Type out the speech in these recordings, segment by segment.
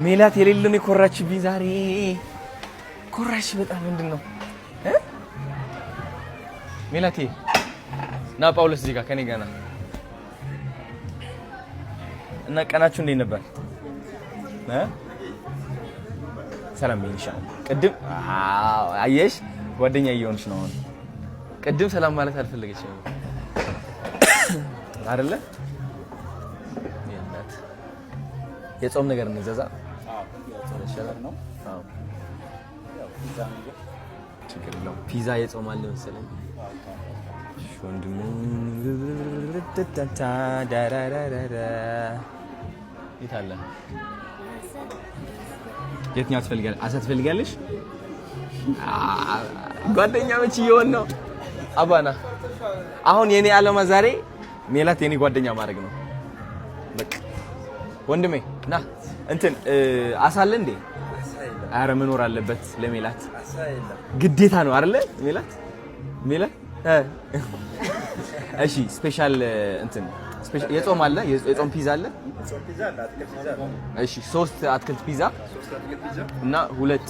ሜላት የሌለን የኮራችብኝ ዛሬ፣ ኮራሽ በጣም። ምንድን ነው ሜላቴ? ና ጳውሎስ፣ እዚህ ጋር ከኔ ጋር ና። እና ቀናችሁ እንዴት ነበር? ሰላም በይኝ። ቅድም አየሽ፣ ጓደኛ እየሆንሽ ነው አሁን። ቅድም ሰላም ማለት አልፈለገችም አይደለ? የጾም ነገር እንዘዛ። ነው። ችግር የለውም። ፒዛ የጾም አለ መሰለኝ። ወንድሙ የት አለ? የትኛው ትፈልጊያለሽ? አሳ ትፈልጊያለሽ? ጓደኛ መች እየሆን ነው? አባና አሁን የኔ ዓላማ ዛሬ ሜላት የኔ ጓደኛ ማድረግ ነው። በቃ ወንድሜ ና፣ እንትን አሳ አለ እንዴ? አረ መኖር አለበት፣ ለሜላት ግዴታ ነው አይደለ? ሜላት፣ ሜላት። እሺ፣ special እንትን የጾም አለ? የጾም ፒዛ አለ? እሺ፣ ሶስት አትክልት ፒዛ እና ሁለት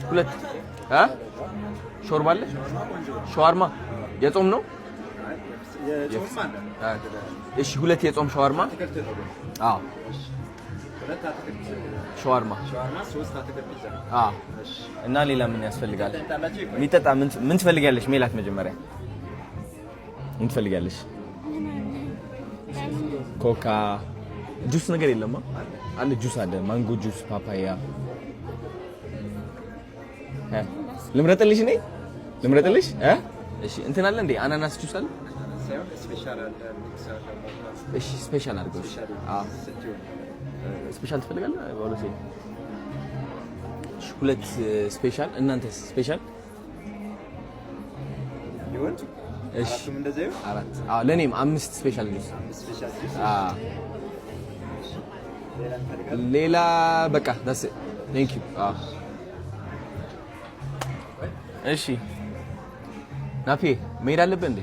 ሁለት ሾርባ አለ? ሸዋርማ የጾም ነው? እሺ፣ ሁለት የጾም ሸዋርማ። አዎ፣ ሸዋርማ። አዎ። እና ሌላ ምን ያስፈልጋል? የሚጠጣ ምን ትፈልጊያለሽ? ሜላት፣ መጀመሪያ ምን ትፈልጊያለሽ? ኮካ፣ ጁስ ነገር የለማ? አለ፣ ጁስ አለ። Mango juice፣ ፓፓያ ልምረጥልሽ? እኔ ልምረጥልሽ? እሺ፣ እንትን አለ እንዴ? አናናስ ጁስ አለ? እሺ፣ special አድርገው። እሺ፣ አዎ፣ special ትፈልጋለህ? ባሎሴ፣ ሁለት special። እናንተስ special? እሺ፣ አራት። አዎ፣ ለኔም አምስት special juice። አዎ፣ ሌላ በቃ that's it, thank you። አዎ፣ እሺ ናፒ፣ መሄድ አለብህ እንዴ?